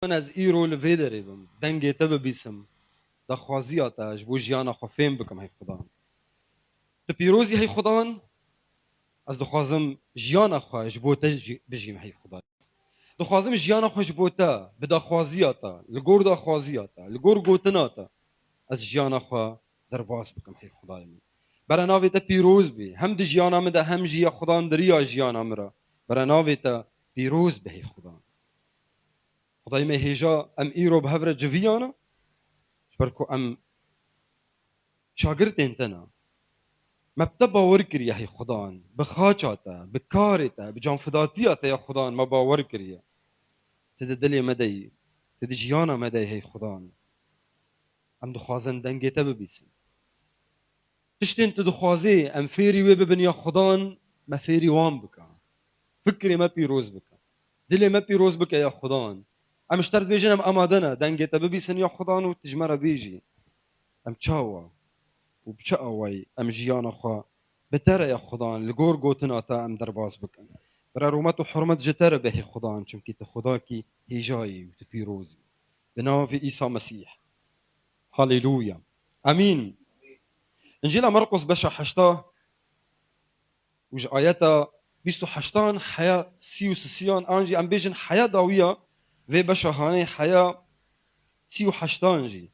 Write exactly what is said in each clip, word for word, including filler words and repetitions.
Min ez îro li vê derê bim, dengê te bibîsim, daxwaziya te ji bo jiyana xwe fêm bikim hey Xudan. Tu pîroz î hey Xudan, ez dixwazim jiyana xwe ji bo te jî bijîm hey Xudan. Dixwazim jiyana xwe ji bo te, bi daxwaziya te, li gor daxwaziya te, li gor gotina te, ez jiyana xwe derbas bikim hey Xudayê min. Bere navê te pîroz bî, hem di jiyana min de hem jî ya Xudan di riya jiyana min re. Bere navê te pîroz bi hey Xudan. Xudayê me hêja em îro bi hev re civiyana, ji ber ku em şagirtên te ne. Me bi te bawer kiriye hey Xudan, bi xaça te, bi karê te, bi canfidatiya te ya Xudan me bawer kiriye. Tu di dilê me de yî, tu di jiyana me de yî hey Xudan. Em dixwazin dengê te bibîsin. Tiştên tu dixwazê em fêrî wê bibin ya Xudan, me fêrî wan bike. Fikrê me pîroz bike. Dilê me pîroz bike ya Xudan. Em ji te re dibêjin em amade ne. Dengê te bibîsin ya Xudan û tu ji me re bêjî. Em çawa û bi çi awayî em jiyana xwe bi te re ya Xudan, li gor gotina te em derbas bikin. Bira rûmet û hurmet ji te re be hey Xudan, çimkî tu Xudakî hêjayî û tu pîroz î. Bi navê Îsa Mesîh. Haleluya. Amîn. Încîla Marqos beşa heşta û ji ayeta bîst û heştan heya sî û sisiyan an jî em bêjin heya dawiya vê beşa hanê heya sî û heştan jî.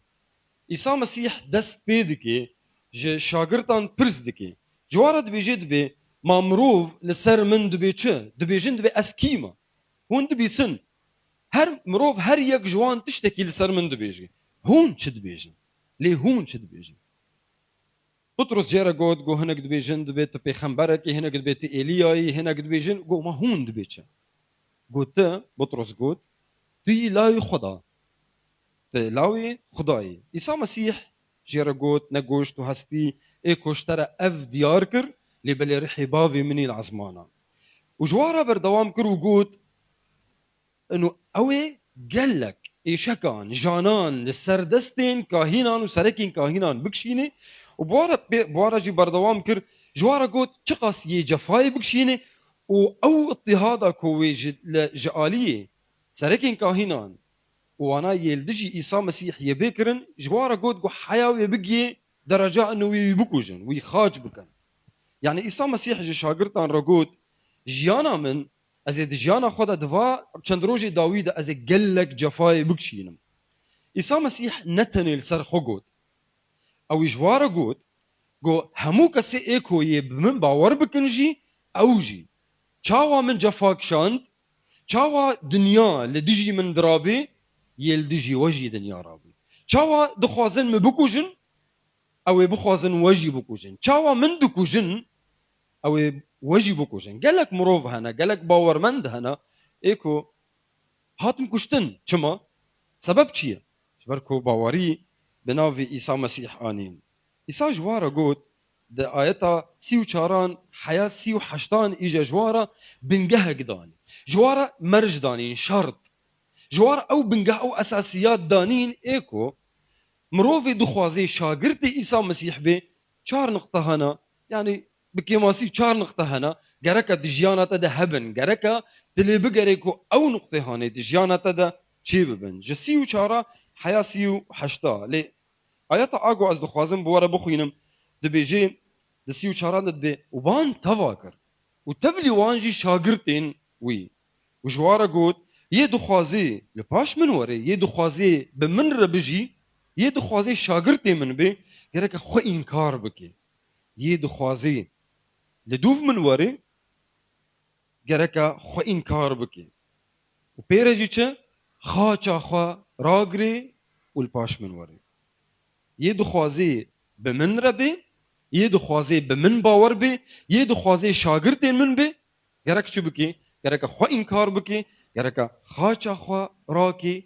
Îsa Mesîh dest pê dike, ji şagirtan pirs dike. Ji wan re dibêje dibê, ma mirov li ser min dibê çi? Dibêjin dibê ez kî me? Hûn dibîsin. Her mirov, her yek ji wan tiştekî li ser min dibêje. Hûn çi dibêjin? Lê hûn çi dibêjin? Pitrus jê re got, got, hinek dibêjin dibê tu pêxemberekî, hinek dibê tu Êliyayî, hinek dibêjin, got, ma hûn dibê çi? Got, tu, Pitrus got, tu yî lawê Xuda. Tu lawê Xudayê. Îsa Mesîh jê re got, ne goşt û hestî ê ku ji te re ev diyar kir, lê belê rihê bavê min î li ezmana. Û ji wan re berdewam kir û got, û ew ê gelek êşekan, janan li ser destên kahînan û serekên kahînan bikişînê û bi wan re pê, bi wan re jî berdewam kir, ji wan re got, çiqas yê cefayê bikişînê û ew îtîhada ku wê ji, li, ji aliyê serekên kahînan û wana yê li dijî Îsa Mesîh yê bê kirin, ji wan re got, ku heya wê bigiyê dereca û wî, wî bikujin, wî xaç bikin. Yanî Îsa Mesîh ji şagirtan re got, jiyana min, ez ê di jiyana xwe de di va çend rojê dawî de ez ê gelek cefayê bikişînim. Îsa Mesîh ne tenê li ser xwe got. Ew ê ji wan re got, got, hemû kesê ê ku yê bi min bawer bikin jî, ew jî. Çawa min cefa kişand, çawa dinya li dijî min dirabê, yê li dijî we jî dinya rabê. Çawa dixwazin min bikujin, ew ê bixwazin we jî bikujin. Çawa min dikujin, ew ê we jî bikujin. Gelek mirov hene, gelek bawermend hene, ê ku hatin kuştin. Çima? Sebeb çi ye? Ji ber ku bawerî bi navê Îsa Mesîh anîn. Îsa ji wan re got, di ayeta sî û çaran heya sî û heştan îje ji wan re bingehek danî. Ji wan re merc danîn, şert. Ji wan re ew bingeh, ew esasiyat danîn ê ku mirovê dixwazê şagirtê Îsa Mesîh bê, çar niqte hene, yanî bi kêmasî çar niqte hene, gereke di jiyana te de hebin, gereke tu lê bigerê ku ew niqtê hanê di jiyana te de çê bibin. Ji sî û çara heya sî û heşta. Lê ayeta a ku ez dixwazim bi we re bixwînim, dibêjê, di sî û çaran de dibê, û wan teva kir. Û tevlî wan jî şagirtên wî. Û ji wan re got, yê dixwazê li paş min were, yê dixwazê bi min re bijî, yê dixwazê şagirtê min bê, gereke xwe înkar bike. Yê dixwazê li dûv min were, gereke xwe înkar bike. Û pê re jî çi? Xaça xwe ragirê û li paş min were. Yê dixwazê bi min re bê, yê dixwazê bi min bawer bê, yê dixwazê şagirtên min bê, gerek çi bikê? Gereke xwe înkar bikê, gereke xaça xwe rakê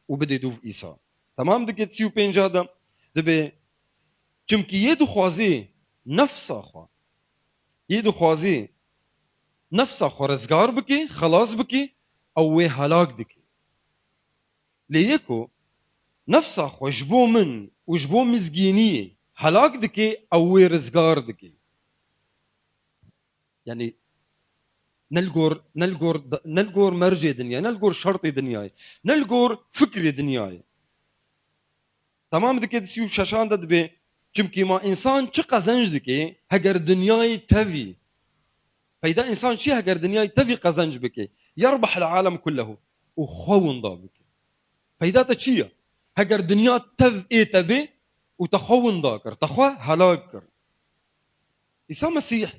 û bidê dûv Îsa. Temam dike sî û pênca de dibê, çimkî yê dixwazê nefsa xwe, yê dixwazê nefsa xwe rizgar bikê, xelas bikê, ew wê helak dike. Lê yê ku nefsa xwe ji bo min û ji bo mizgîniyê helak dike, ew wê rizgar dike. Yanî Ne li gor, ne li gor, ne li gor mercê dinyayê, ne li gor şertê dinyayê, ne li gor fikrê dinyayê. Temam dike di sî û şeşan de dibê, çimkî ma însan çi qezenc dike, heger dinyayê tevî. Peyda însan çi heger dinyayê tevî qezenc bike? Yerbah el alem kullehu. Û xwe winda bike. Peyda te çi ye? Heger dinya tev ê te bê û te xwe winda kir, te xwe helak kir. Îsa Mesîh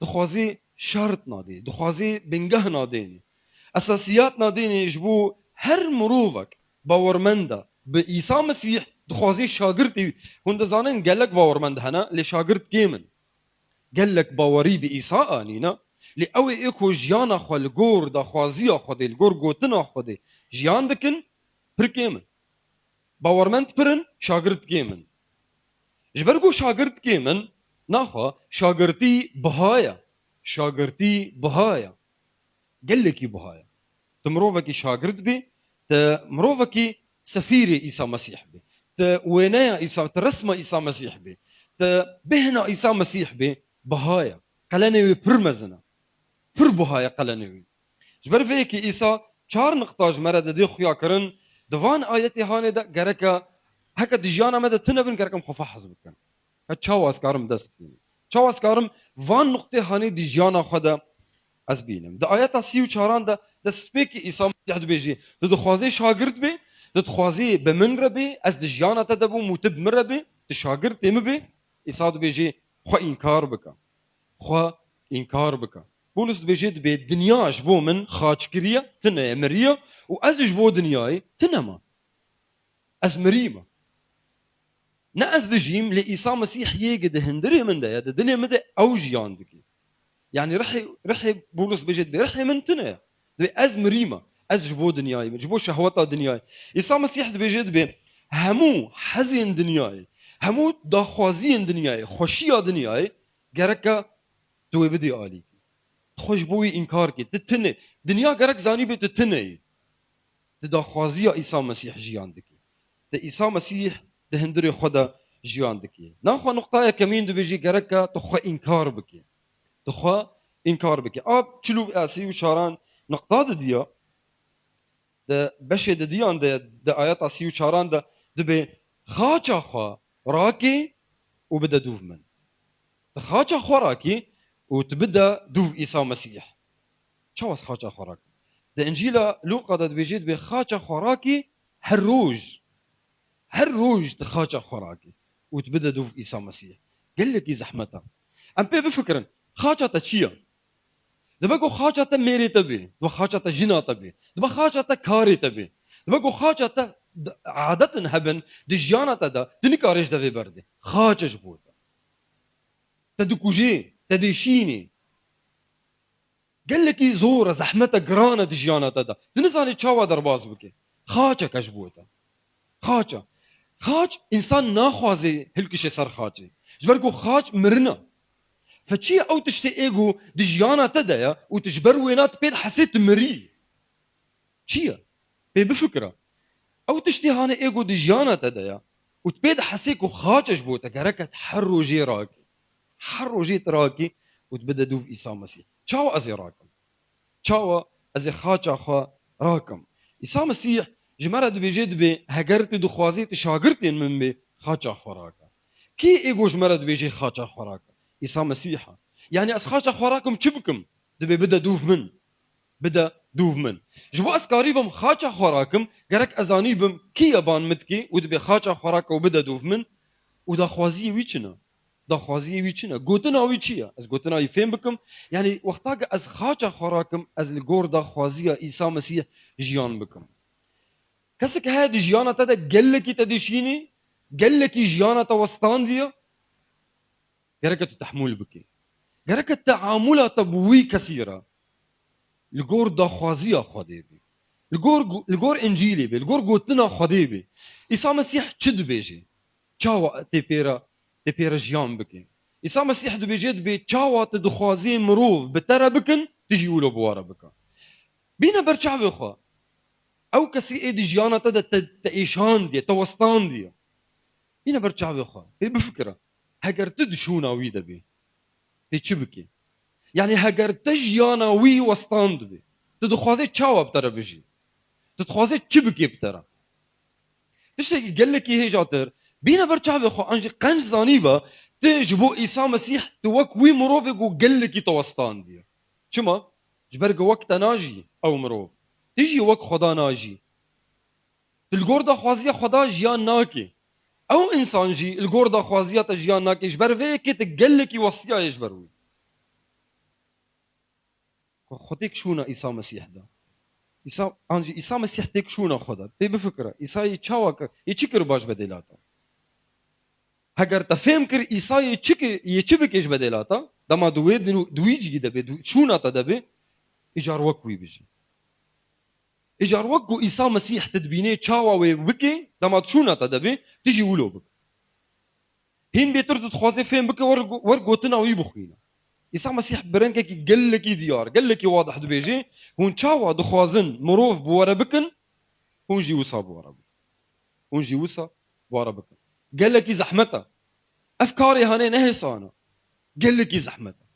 dixwazê şert nadê, dixwazê bingeh nadênê. Esasiyat nadênê ji bo her mirovek bawermend e bi Îsa Mesîh, dixwazê şagirtê wî. Hûn dizanin gelek bawermend hene, lê şagirt kêm in. Gelek bawerî bi Îsa anîne, lê ew ê ê ku jiyana xwe li gor daxwaziya Xwedê, li gor gotina Xwedê jiyan dikin, pir kêm in. Bawermend pir in, şagirt kêm in. Ji ber ku şagirt kêm in, naxwe şagirtî biha ye. Şagirtî biha ye. Gelekî biha ye. Tu mirovekî şagirt bî, tu mirovekî sefîrê Îsa Mesîh bî. Tu wêneya Îsa, tu resma Îsa Mesîh bî. Tu bêhna Îsa Mesîh bî, biha ye. Qelenê wî pir mezin e. Pir biha ye qelenê wî. Ji ber vê yekê Îsa çar niqta ji me re didê xuya kirin, di van ayetê hanê de gereke heke di jiyana me de tune bin, gerek em xwe fehez bikin. Ka çawa ez karim dest bixînim? Çawa ez karim van nuqtê hanê di jiyana xwe de ez bînim? Di ayeta sî û çaran de destpêkê Îsa Mesîh dibêjî, tu dixwazê şagirt bê, tu dixwazê bi min re bê, ez di jiyana te de bûm û tu bi min re bê, tu şagirtê min bê. Îsa dibêjî, xwe înkar bike. Xwe înkar bike. Pûlis dibêje, dibê dinya ji bo min xaç kiriye, tune ye, miriye û ez ji bo dinyayê tune me. Ez mirî me. Ne ez dijîm, lê Îsa Mesîh yê gi di hindirê min de ye, di dilê min de ew jiyan dike. Yanî rihê, rihê Pûlis dibêje, dibê rihê min tune ye. Dibê ez mirî me. Ez ji bo dinyayê me, ji bo şehweta dinyayê. Îsa Mesîh dibêje, dibê hemû hezên dinyayê, hemû daxwaziyên dinyayê, xweşiya dinyayê gereke tu wê bidî alîkî. Tu xwe ji bo wî înkar kî. Tu tune. Dinya gerek zanîbê tu tune yî. Tu daxwaziya Îsa Mesîh jiyan dikî. Tu Îsa Mesîh di hindirê xwe de jiyan dikî. Naxwe nuqtaya kemîn dibêjî gereke tu xwe înkar bikî. Tu xwe înkar bikî. A çil û, e, sî û çaran nuqta didiya. Di beşê didiyan de, di ayeta sî û çaran de dibê, xaça xwe rakê û bide dûv min. Tu xaça xwe rakî û tu bide dûv Îsa Mesîh. Çawa ez xaça xwe rakim? Di Încîla Lûqa de dibêje, dibê xaça xwe rakî her roj. Her roj tu xaça xwe rakî û tu bide dûv Îsa Mesîh. Gelekî zehmet e. Em pê bifikirin, xaça te çi ye? Dibe ku xaça te mêrê te bê, dibe xaça te jina te bê, dibe xaça te karê te bê, dibe ku xaça te d-, adetin hebin, di jiyana te de, tu nikarê ji devê berdê. Xaç e ji bo te. Te dikujê, te dêşînê. Gelekî zor e, zehmet e, giran e di jiyana te de. Tu nizanî çawa derbas bike. Xaçek e ji bo te. Xaç e. Xaç, însan naxwaze hilkişe ser xaçê. Ji ber ku xaç mirin e. Fe çi ye ew tiştê ê ku di jiyana te de ye û tu ji ber wêna tu pê dihesê tu mirî? Çi ye? Pê bifikire. Ew tiştê hane ê ku di jiyana te de ye û tu pê dihesê ku xaç e ji bo te, gereke tu her rojê rakî. Her rojê tu rakî û tu bide dûv Îsa Mesîh. Çawa ez ê rakim? Çawa ez ê xaça xwe rakim? Îsa Mesîh ji me re dibêje, dibê, heger tu dixwazî tu şagirtên min bê, xaça xwe rake. Kî ê ku ji me re dibêje xaça xwe rake? Îsa Mesîh e. Yanî ez xaça xwe rakim çi bikim? Dibê bide dûv min. Bide dûv min. Ji bo ez karîbim xaça xwe rakim, gerek ez zanîbim kî ye ban min dikê û dibê xaça xwe rake û bide dûv min û daxwaziyê wî çi ne? Daxwaziyê wî çi ne? Gotina wî çi ye? Ez gotina wî fêm bikim. Yanî wexta ke ez xaça xwe rakim, ez li gor daxwaziya Îsa Mesîh jiyan bikim. Kesek heye di jiyana te de gelekî te dişînî, gelekî jiyana te westandiye, gereke tu tehmûl bikî. Gereke teamûla te bi wî kesî re li gor daxwaziya Xwedê bî. Li gor, li gor Încîlê bê, li gor gotina Xwedê bê. Îsa Mesîh çi dibêje? Çawa tê pê re, tê pê re jiyan bike? Îsa Mesîh dibêje, dibê çawa tu dixwazê mirov bi te re bikin, tu jî wilo bi we re bike. Bîne ber çavê xwe. Ew kesî ê di jiyana te de te, te êşandiye, te westandiye. Bîne ber çavê xwe. Pê bifikire. Heger tu di şûna wî de bî, tê çi bikî? Yani heger te jiyana wî westandibê, tu dixwazê çawa bi te re bijî? Tu dixwazê çi bikê bi te re? Tiştekî gelekî hêjatir, bîne ber çavê xwe, an jî qenc zanî be, tu ji bo Îsa Mesîh, tu wek wî mirovê ku gelekî te westandiye. Çima? Ji ber ku wek te najî ew mirov. Tu jî wek Xweda najî. Tu li gor daxwaziya Xweda jiyan nakê. Ew însan jî li gor daxwaziya te jiyan nake. Ji ber vê yekê tu gelekî westiyayê ji ber wî. Xwe têk şûna Îsa Mesîh de. Îsa, an jî Îsa Mesîh têk şûna xwe de. Pê bifikire. Îsa yê çawa kir? Yê çi kir baş bedêla te? Heger te fêm kir Îsa yê çi ki, yê çi bike ji bedêla te? Dema di wê di, di wî cihî de bê, di şûna te de bê, îcar wek wî bijî. Îcar wek ku Îsa Mesîh te dibînê çawa wê bike, dema di şûna te de bê, tu jî wilo bike. Hîn bêtir tu dixwazê fêm bike, wer, wer gotina wî bixwîne. Îsa Mesîh bi rengekî gelekî diyar, gelekî wadih dibêje, hûn çawa dixwazin mirov bi we re bikin, hûn jî wisa bi we re bikin. Hûn jî wisa bi we re bikin. Gelekî zehmet e. Ev karê hanê nehêsan e. Gelekî zehmet e.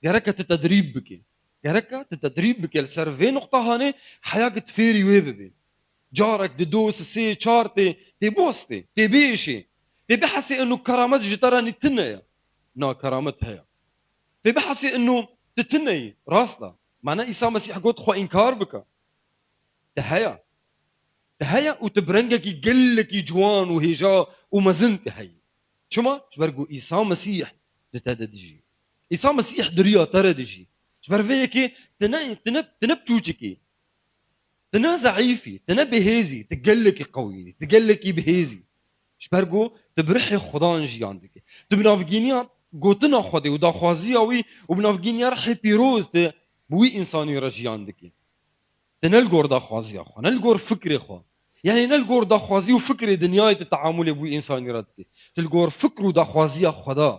Gereke tu tedrîb bikî. Gereke tu tedrîb bikî. Li ser vê nuqta hanê heya ki tu fêrî wê bibî. Carek di do, sisê, çar tê, tê bostê, tê biêşê. Tê bihesê inu keramet ji te re nî tune ye. Na, keramet heye. Tê bihesê inu tu tune yî. Rast e. Mane Îsa Mesîh got xwe înkar bike. Te heye. Te heye û tu bi rengekî gelekî ciwan û hêja û mezin te heyî. Çima? Ji ber ku Îsa Mesîh di te de dijî. Îsa Mesîh di riya te re dijî. Ji ber vê yekê tu ne, tu ne, tu ne piçûçikî. Tu ne zeîfî, tu ne bihêzî, tu gelekî qewî, tu gelekî bihêzî. Ji ber ku tu bi rihê Xudan jiyan dikî. Tu bi navgîniya gotina Xwedê û daxwaziya wî û bi navgîniya rihê pîroz tu bi wî însanî re jiyan dikî. Tu ne li gor daxwaziya xwe, ne li gor fikrê xwe. Yani ne li gor daxwazî û fikrê dinyayê tu teamulê bi wî însanî re dikî. Tu li gor fikr û daxwaziya Xweda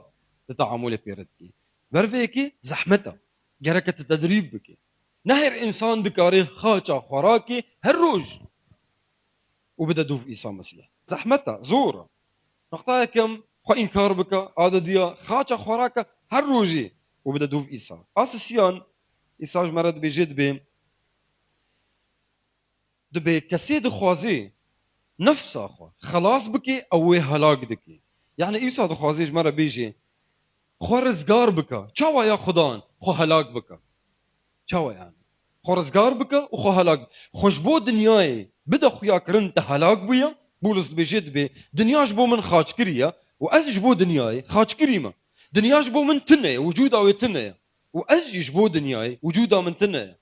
tu teamulê pê re dikî. Ber vê yekê zehmet e. Gereke tu tedrîb bikî. Ne her însan dikarê xaça xwe rakê her roj û bide dûv Îsa Mesîh. Zehmet e, zor e. Noqta yekem, xwe înkar bike, a didiya, xaça xwe rake her rojê û bide dûv Îsa. A sisiyan, Îsa ji me re dibêje, dibê, dibê kesê dixwazê nefsa xwe xelas bike, ew wê helak dike. Yani Îsa dixwazê ji me re bêje, xwe rizgar bike. Çawa ya Xudan xwe helak bike? Çawa yani? Xwe rizgar bike û xwe helak bike. Xwe ji bo dinyayê bide xuya kirin te helak bûye. Bulus dibêje, dibê, dinya ji bo min xaç kiriye û ez ji bo dinyayê xaç kirî me. Dinya ji bo min tune ye, wicûda wê tune ye. Û ez jî ji bo dinyayê wicûda min tune ye.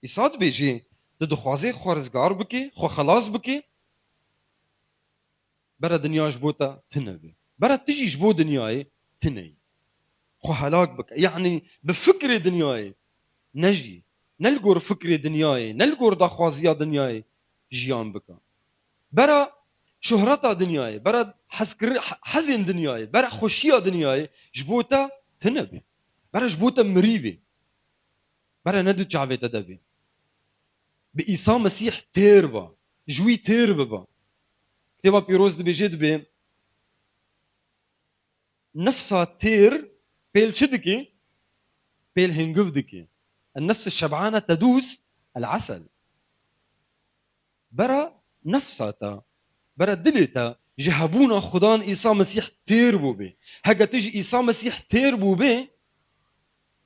Îsa dibêje, tu dixwazê xwe rizgar bikî, xwe xelas bikî, bere dinya ji bo te tune be. Bere tu jî ji bo dinyayê tune yî. Xwe helak bike. Yani bi fikrê dinyayê nejî. Ne li gor fikrê dinyayê, ne li gor daxwaziya dinyayê jiyan bike. Bere şohreta dinyayê, bere hezkiri-, he-, hezên dinyayê, bere xweşiya dinyayê ji bo te tune be. Bere ji bo te mirî be. Bere ne di çavê te de be. Bi Îsa Mesîh têr be. Ji wî têr bibe. Kitêba Pîroz dibêje, dibê, nefsa têr pêl çi dike? Pêl hingiv dike. En nefs şeb'ane tedûs el esel. Bera nefsa te, bera dilê te ji hebûna Xudan Îsa Mesîh têr bûbê. Heke tu ji Îsa Mesîh têr bûbê,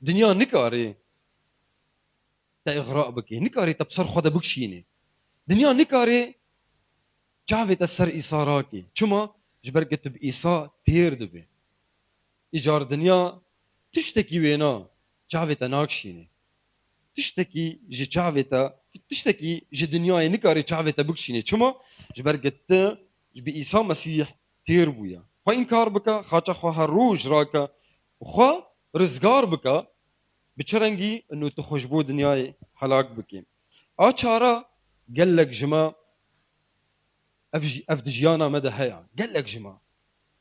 dinya nikarê te îxra bike, nikarê te bi ser xwe de bikişînê. Dinya nikarê çavê te ser Îsa rakê. Çima? Ji ber ku tu bi Îsa têr dibê. Îcar dinya tiştekî wêna çavê te nakişînê. Tiştekî ji çavê te, tiştekî ji dinyayê nikarê çavê te bikişînê. Çima? Ji ber ku tu ji bi Îsa Mesîh têr bûye. Xwe înkar bike, xaça xwe her roj rake, xwe rizgar bike, bi çi rengî? Ino tu xwe ji bo dinyayê helak bikî. A çara gelek ji me ev jî, ev di jiyana me de heye. Gelek ji me.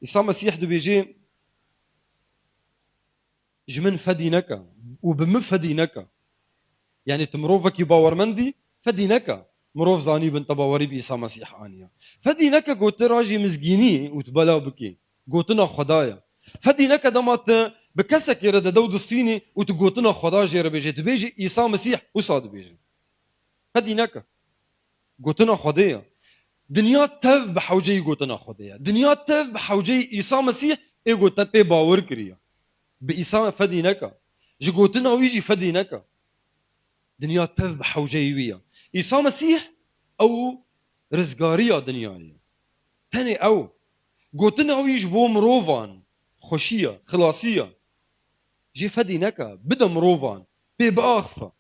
Îsa Mesîh dibêje, ji min fedî neke û bi min fedî neke. Yani tu mirovekî bawermendî, fedî neke. Mirov zanîbin te bawerî bi Îsa Mesîh aniye. Fedî neke ku tu rajî mizgînî û tu bela bikî. Gotina Xweda ye. Fedî neke dema tu Bi kesekê re dide û distînî û tu gotina Xweda jê re bêjê, dibêjî Îsa Mesîh, wisa dibêjin. Fedî neke. Gotina Xwedê ye. Dinya tev bi hewceyî gotina Xwedê ye. Dinya tev bi hewceyî Îsa Mesîh ê gotin pê bawer kiriye. Bi Îsa fedî neke. Ji gotina wî jî fedî neke. Dinya tev bi hewceyî wî ye. Îsa Mesîh ew rizgariya dinyayê ye. Tenê ew. Gotina wî ji bo mirovan xweşî ye, xilasî ye. Jê fedî neke, bide mirovan, pê biaxife.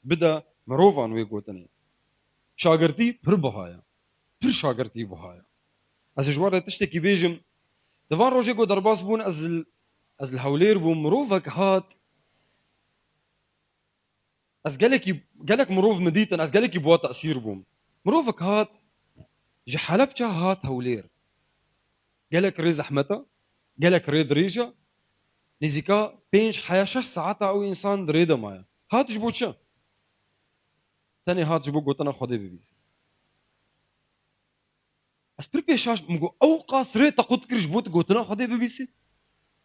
Bide mirovan wê gotinê. Şagirtî pir biha ye. Pir şagirtî biha ye. Ez ê ji we re tiştekî bêjim. Di van rojê ku derbas bûn, ez li, ez li Hewlêr bûm, mirovek hat. Ez gelekî, gelek mirov min dîtin, ez gelekî bi we tesîr bûm. Mirovek hat, ji Helebçe hat Hewlêr. Gelek rê zehmet e, gelek rê dirêj e. Nêzîka pênc, heya şeş saeta ew însan di rê de maye. Hat ji bo çi? Tenê hat ji bo gotina Xwedê bibîsî. Ez pir pêşaş bûm, got, ew qas rê te qut kir ji bo tu gotina Xwedê bibîsî?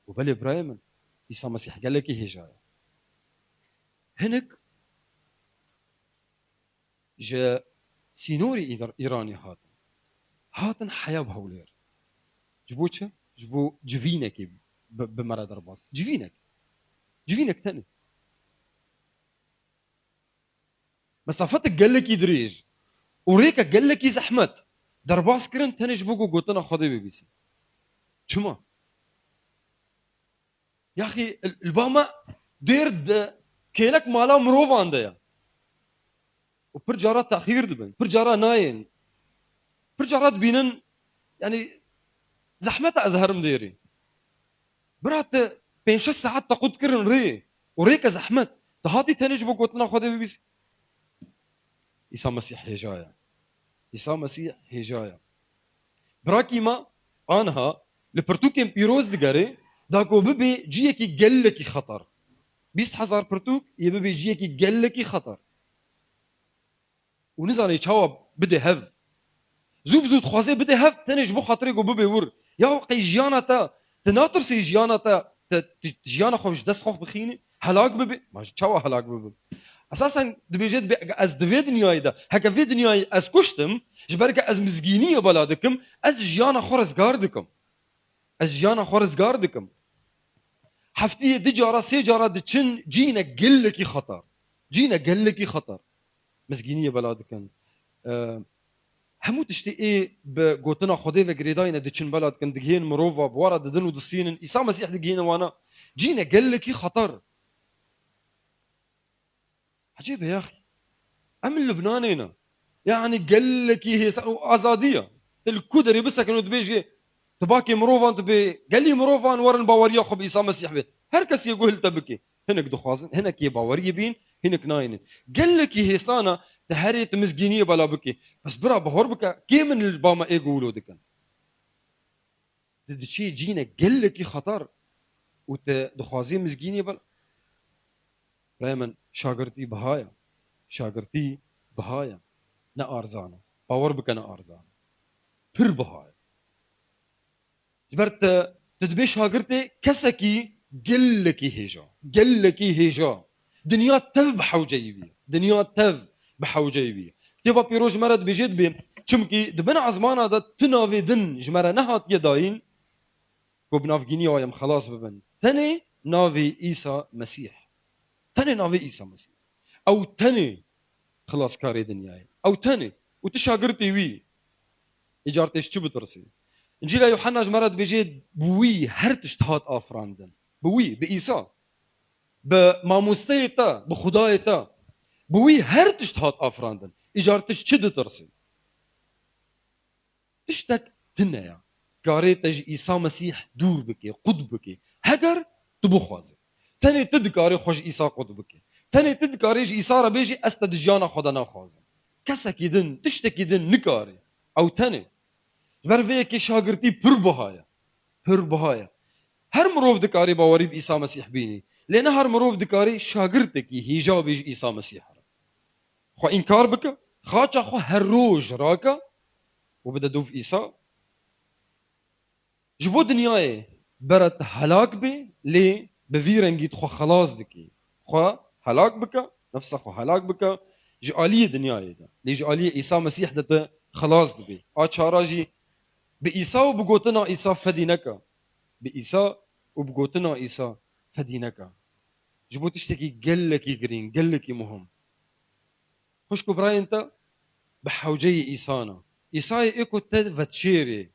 Got, belê birayê min, Îsa Mesîh gelekî hêja ye. Hinek ji sînorê Îr-, Îranê hatin. Hatin heya bi Hewlêr. Ji bo çi? Ji bo civînekê bi, bi me re derbas. Civînek. Civînek tenê. Mesafetek gelekî dirêj û rêkek gelekî zehmet derbas kirin tenê ji bo ku gotina Xwedê bibîsin. Çima? Yaxî, li ba me dêr di kêlek mala mirovan de ye. Û pir cara texîr dibin, pir cara nayên. Pir cara dibînin, yanî, zehmet e ez herim dêrê. Bira, tu pênc şeş saet te qut kirin rê û rêke zehmet. Tu hatî tenê ji bo gotina Xwedê bibîsî? Îsa Mesîh hêja ye. Îsa Mesîh hêja ye. Birakî me aniha li pirtûkên pîroz digere, da ku bibe ciyekî gelekî xeter. Bîst hezar pirtûk yê bibe ciyekî gelekî xeter. Û nizane çawa bide hev. Zû bi zû dixwaze bide hev, tenê ji bo xatirê ku bibe wir. Ya qey jiyana te, tu natirsî jiyana te, tu, tu jiyana xwe ji dest xwe bixînî, helak bibe. Ma ji çawa helak bibe? Esasen dibêje, dibe, ez di vê dinyayê de, heke vê dinyayê ez kuştim, ji ber ke ez mizgîniyê bela dikim, ez jiyana xwe rizgar dikim. Ez jiyana xwe rizgar dikim. Heftiyê du cara, sê cara diçin cînek gelekî xeter. Cînek gelekî xeter. Mizgîniyê bela dikin. Eee, hemû tiştê ê bi gotina Xwedê ve girêdayî ne, diçin bela dikin, digihên mirova, bi wa re didin û distînin. Îsa Mesîh digihîne wana. Cînek gelekî xeter. Ecêb e yaxî. Em li Libnanê ne. Yanî gelekî hêsan û azadî ye. Tu li ku derê bisekin û dibêjê, tu bakê mirovan, tu bê gelî mirovan werin baweriya xwe bi Îsa Mesîh bê. Her kes yê guh li te bike. Hinek dixwazin, hinek yê baweriyê bîn, hinek nayênin. Gelekî hêsan e, tu herê tu mizgîniyê bela bike. Bes bira, bahor bike, kê min li ba me ê guh wilo dikin? Tu diçî cînek gelekî xeter û tu dixwazî mizgînî bel. Rê min, şagirtî biha ye. Şagirtî biha ye. Ne arzan e. Bawer bike, ne arzan e. Pir biha ye. Ji ber te, tu dibê şagirtê kesekî gelekî hêja. Gelekî hêja. Dinya tev bi hewceyî bî. Dinya tev bi hewceyî bî. Kitêba Pîroz ji me re dibêje, dibê, çimkî di bin ezmana de tu navê din ji me re nehatiye dayîn, ku bi navgîniya we em xelas bibin. Tenê navê Îsa Mesîh. Tenê navê Îsa Mesîh. Ew tenê xilaskarê dinyayê. Ew tenê. Û tu şagirtê wî. Îcar tê ji çi bitirsî? Încîla Yuhanna ji me re dibêje, bi wî her tişt hat afirandin. Bi wî, bi Îsa. Bi mamosteyê te, bi Xwedayê te. Bi wî her tişt hat afirandin. Îcar tu ji çi ditirsî? Tiştek tune ye. Karê te ji Îsa Mesîh dûr bike, qut bike. Heger tu bixwazî. Tenê tu dikarî xwe ji Îsa qut bike. Tenê tu dikarî ji Îsa re bêjî, ez te di jiyana xwe de naxwazim. Kesekî din, tiştekî din nikarî. Ew tenê. Ji ber vê yekê şagirtî pir biha ye. Pir biha ye. Her mirov dikarî bawerî bi Îsa Mesîh bînî. Lê ne her mirov dikarî şagirtekî hêja bî ji Îsa Mesîh re. Xwe înkar bike, xaça xwe her roj rake û bide dûv Îsa. Ji bo dinyayê bere te helak bê, lê bi vî rengî tu xwe xelas dikî. Xwe helak bike, nefsa xwe helak bike ji aliyê dinyayê de. Lê ji aliyê Îsa Mesîh de tu xelas dibî. A çara jî bi Îsa û bi gotina Îsa fedî neke. Bi Îsa û bi gotina Îsa fedî neke. Ji bo tiştekî gelekî girîng, gelekî muhim. Xwişk û birayên te bi hewceyê Îsa ne. Îsayê ê ku te vedişêrê,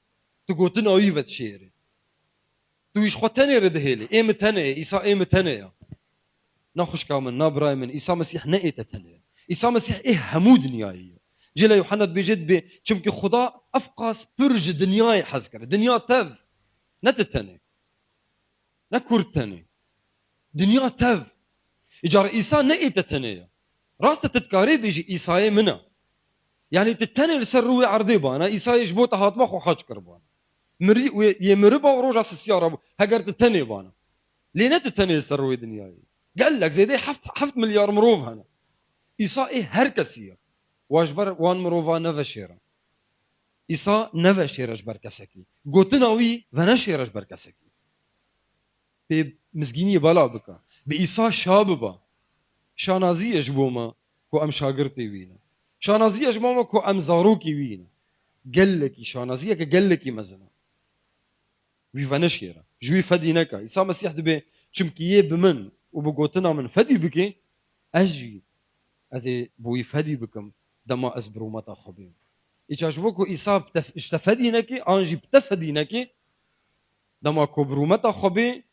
tu gotina wî vedişêrê. Tu wî ji xwe tenê re dihêlî. Ê min tenê ye, Îsa ê min tenê ye. Na xwişka min, na birayê min, Îsa Mesîh ne ê te tenê ye. Îsa Mesîh ê hemû dinyayê ye. Cêla Yuhanna dibêje dibê, çimkî Xuda evqas pir ji dinyayê hez kir. Dinya tev. Ne tu tenê. Ne kurd tenê. Dinya tev. Îcar Îsa ne ê te tenê ye. Rast e, tu dikarê bêjî Îsayê min e. Yanî tu tenê li ser rûyê erdê bana, Îsayê ji bo te hatma xwe xaç kir bana. Mirî û yê miriba û roja sisiya rabû. Heger tu tenê bana. Lê ne tu tenê li ser rûyê dinyayê. Gelek zêdeyê heft, heft milyar mirov hene. Îsa ê her kesî ye. Wa ji ber wan mirova neveşêre. Îsa neveşêre ji ber kesekî. Gotina wî veneşêre ji ber kesekî. Pê mizgîniyê bela bike. Bi Îsa şa bibe. Şanazî ye ji bo me ku em şagirtê wî ne. Şanazî ye ji bo me ku em zarokê wî ne. Gelekî şanaziyeke gelekî mezin e. Wî venişêre. Ji wî fedî neke. Îsa Mesîh dibê, çimkî yê bi min û bi gotina min fedî bike, ez jî ez ê bi wî fedî bikim, dema ez bi rûmeta xwe bêm. Îca ji bo ku Îsa bi te, ji te fedî neke, an jî bi te fedî neke, dema ku bi rûmeta xwe bê,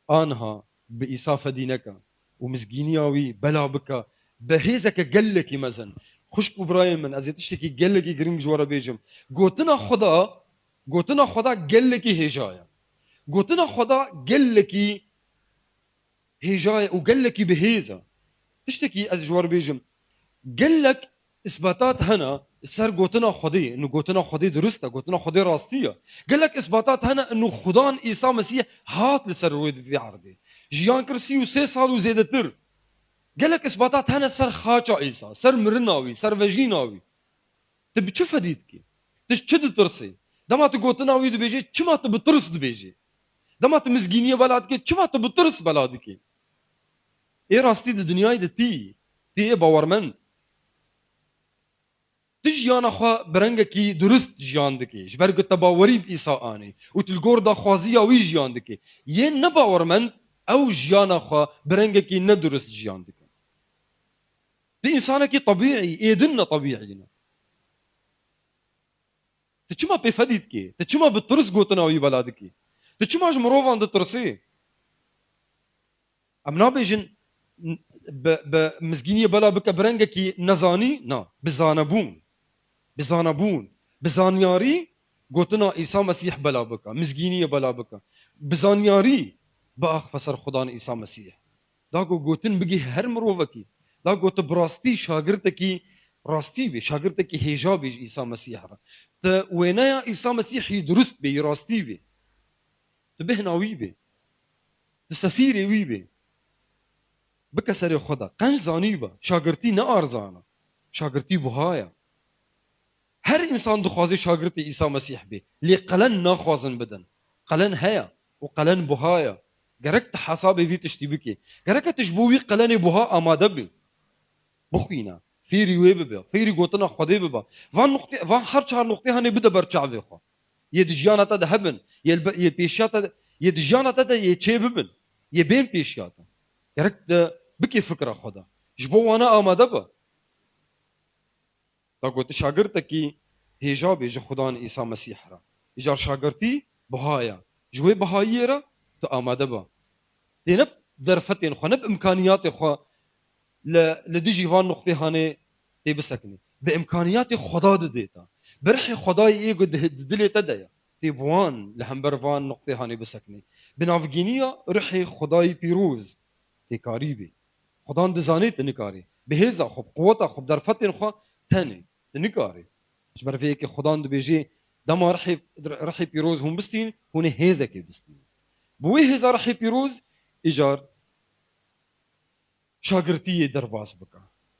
anha bi Îsa fedî neke û mizgîniya wî bela bike, bi hêzeke gelekî mezin. Xwişk û birayên min, ez ê tiştekî gelekî girîng ji we re bêjim. Gotina Xweda, gotina Xweda gelekî hêja ye. Gotina Xweda gelekî hêja ye û gelekî bi hêz e. Tiştekî ez ji we re bêjim, gelek îsbatat hene ser gotina Xwedê, inu gotina Xwedê dirust e, gotina Xwedê rastî ye. Gelek îsbatat hene inu Xudan Îsa Mesîh hat li ser rûyê vê erdê. Jiyan kir sî û sê sal û zêdetir. Gelek îsbatat hene ser xaça Îsa, ser mirina wî, ser vejîna wî. Tu bi çi fedî dikî? Tu ji çi ditirsî? Dema tu gotina wî dibêjî, çima tu bi tirs dibêjî? Dema tu mizgîniyê bela dikî, çima tu bi tirs bela dikî? Ê rastî di dinyayê de tî, tî ê bawermend. Tu jiyana xwe bi rengekî durist jiyan dikî, ji ber ku te bawerî bi Îsa anî û tu li gor daxwaziya wî jiyan dikî. Yên nebawermend ew jiyana xwe bi rengekî nedurist jiyan dikin. Tu însanekî tebîî, êdin ne tebîî ne. Tu çima pê fedî dikî? Tu çima bi tirs gotina wî bela dikî? Tu çima ji mirovan ditirsî? Em nabêjin n-, bi, bi mizgîniyê bela bike bi rengekî nezanî, na, bi zanebûn. Bi zanebûn. Bi zanyarî gotina Îsa Mesîh bela bike, mizgîniyê bela bike. Bi zanyarî biaxife ser Xudan Îsa Mesîh. Da ku gotin bigihî her mirovekî. Da ku tu bi rastî şagirtekî rastî bî, şagirtekî hêja bî ji Îsa Mesîh re. Tu wêneya Îsa Mesîhî durust bî, rastî bî. Tu bêhna wî bî. Tu sefîrê wî bî. Bike serê xwe de. Qenc zanî be. Şagirtî ne arzan e. Şagirtî buha ye. Her însan dixwaze şagirtê Îsa Mesîh bê. Lê qelen naxwazin bidin. Qelen heye û qelen buha ye. Gerek tu hesabê vî tiştî bikî. Gerek tu ji bo wî qelenê buha amade bî. Bixwîne. Fêrî wê bibe. Fêrî gotina Xwedê bibe. Van nuqtê, van her çar nuqtê hanê bide ber çavê xwe. Yê di jiyana te de hebin. Yê li be-, yê pêşiya te de, yê di jiyana te de yê çê bibin. Yê bên pêşiya te. Gerek tu bikî fikra xwe de. Ji bo wana amade be. Da ku tu şagirtekî hêja bê ji Xudan Îsa Mesîh re. Îcar şagirtî buha ye. Ji wê buhayiyê re tu amade be. Tê ne bi derfetên xwe, ne bi imkaniyatê xwe li, li dijî van nuqtê hanê tê bisekinî. Bi imkaniyatê Xweda didê te. Bi rihê Xwedayê ê ku di, di dilê te de ye. Tê bi wan li hember van nuqtê hanê bisekinî. Bi navgîniya rihê Xwedayê pîroz tê karî bê. Xudan dizanê tu nikarî. Bi hêza xwe, bi quweta xwe, bi derfetên xwe tenê. Tu nikarî. Ji ber vê yekê Xudan dibêjê, dema rihê, rihê pîroz hûn bistîn, hûn ê hêzekê bistîn. Bi wê hêza rihê pîroz, îcar şagirtiyê derbas bike.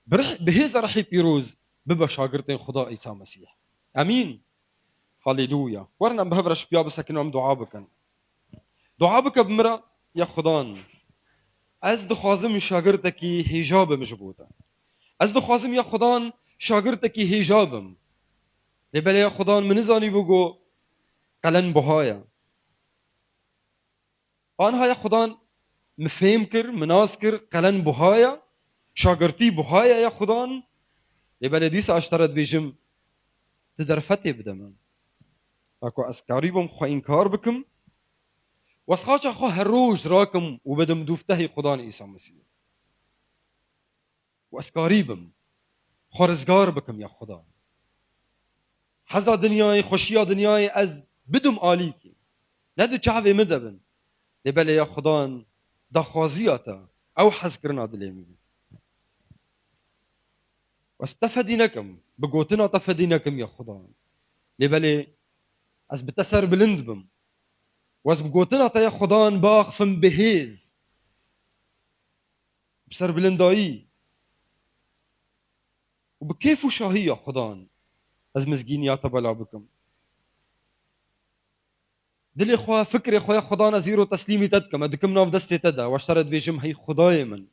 Bi rih-, bi hêza rihê pîroz bibe şagirtên Xuda Îsa Mesîh. Emîn. Haleluya. Werin em bi hev re şipiya bisekinin, em dua bikin. Dua bike bi min re. Ya Xudan, ez dixwazim şagirtekî hêja bim ji bo te. Ez dixwazim ya Xudan şagirtekî hêja bim. Lê belê ya Xudan min nizanî bû ku qelen buha ye. Anha ya Xudan min fêm kir, min nas kir, qelen buha ye, şagirtî buha ye ya Xudan. Lê belê dîsa ez ji te re dibêjim, tu derfetê bide min. Weko ez karî bim xwe înkar bikim. Wez xaça xwe her roj rakim û bidim dûv te hî Xudan Îsa Mesîh. Û ez karî bim. Xwe rizgar bikim ya Xuda. Heza dinyayê, xweşiya dinyayê ez bidim alîkî. Ne di çavê min de bin. Lê belê ya Xudan daxwaziya te, ew hezkirina dilê min. Ez bi te fedî nekim, bi gotina te fedî nekim ya Xudan. Lê belê ez bi te serbilind bim. Û ez bi gotina te ya Xudan biaxifim bi hêz, bi serbilindayî û bi kêf û şahî ya Xudan ez mizgîniya te bela bikim. Dilê xwe, fikrê xwe ya Xudan ez îro teslîmî te dikim, ez dikim nav destê te de, û ez ji te re dibêjim, hey Xudayê min.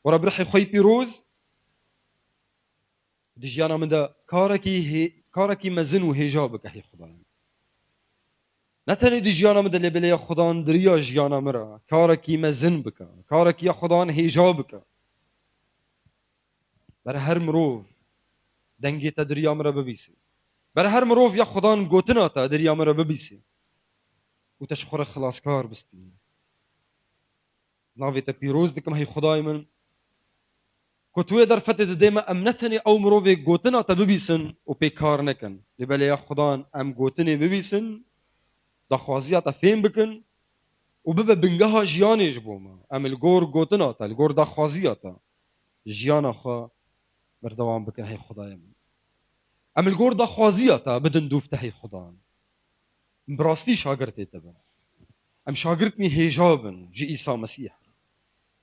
Were bi rihê xwe yî pîroz, di jiyana min de karekî hê-, karekî mezin û hêja bike, hey Xudayê min. Ne tenê di jiyana min de, lê belê ya Xudan di riya jiyana min re karekî mezin bike, karekî ya Xudan hêja bike. Ber her mirov dengê te di riya min re bibîse. Ber her mirov ya Xudan gotina te di riya min re bibîse. Û te ji xwe re xilaskar bistîne. Ez navê te pîroz dikim, hey Xudayê min. Ku tu wê derfetê didê me, em ne tenê ew mirovê gotina te bibîsin û pê kar nekin. Lê belê ya Xudan em gotinê bibîsin, daxwaziya te fêm bikin û bibe bingeha jiyanê ji bo me. Em li gor gotina te, li gor daxwaziya te jiyana xwe berdewam bikin, hey Xudayê min. Em li gor daxwaziya te bidin dûv te, hey Xudan. Em bi rastî şagirtê te bin. Em şagirtnî hêja bin ji Îsa Mesîh.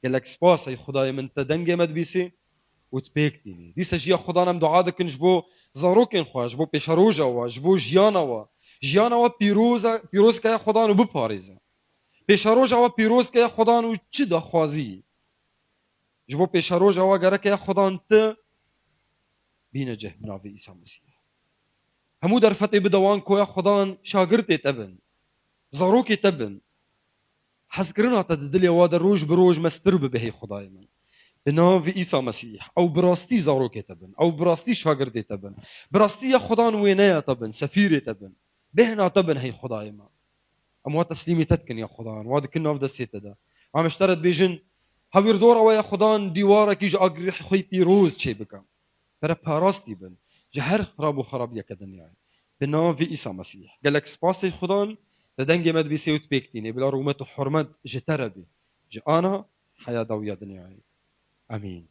Gelek spas, hey Xudayê min, te dengê me dibîsî û tu pêk tînî. Dîsa jî ya Xudan em dua dikin ji bo zarokên xwe, ji bo pêşeroja we, ji bo jiyana we. Jiyana we pîroz e, pîroz ke ya Xudan û biparêze. Pêşeroja we pîroz ke ya Xudan û çi daxwazî ji bo pêşeroja we gereke ya Xudan tu bîne cih bi navê Îsa Mesîh. Hemû derfetê bide wan ku ya Xudan şagirtê te bin, zarokê te bin. Hezkirina te di dilê wa de roj bi roj mestir bibe, hey Xudayê min. Bi navê Îsa Mesîh, ew bi rastî zarokê te bin, ew bi rastî şagirdê te bin. Bi rastî ya Xudan wêneya te bin, sefîrê te bin. Bêhna te bin, hey Xudayê min. Em wa teslîmî te dikin ya Xudan, wa dikin nav destê te de. Em ji te re dibêjin, hewîrdora we ya Xudan dîwarekî ji agirî xwe pîroz çêbike. Pere parastî bin ji her xirab û xirabiyeke dinyayê. Bi navê Îsa Mesîh. Gelek spas ey Xudan, te dengê me dibîsê û tu pêk tînê. Bila rûmet û hurmet ji te re bê. Ji ana heya dawiya dinyayê. Amîn.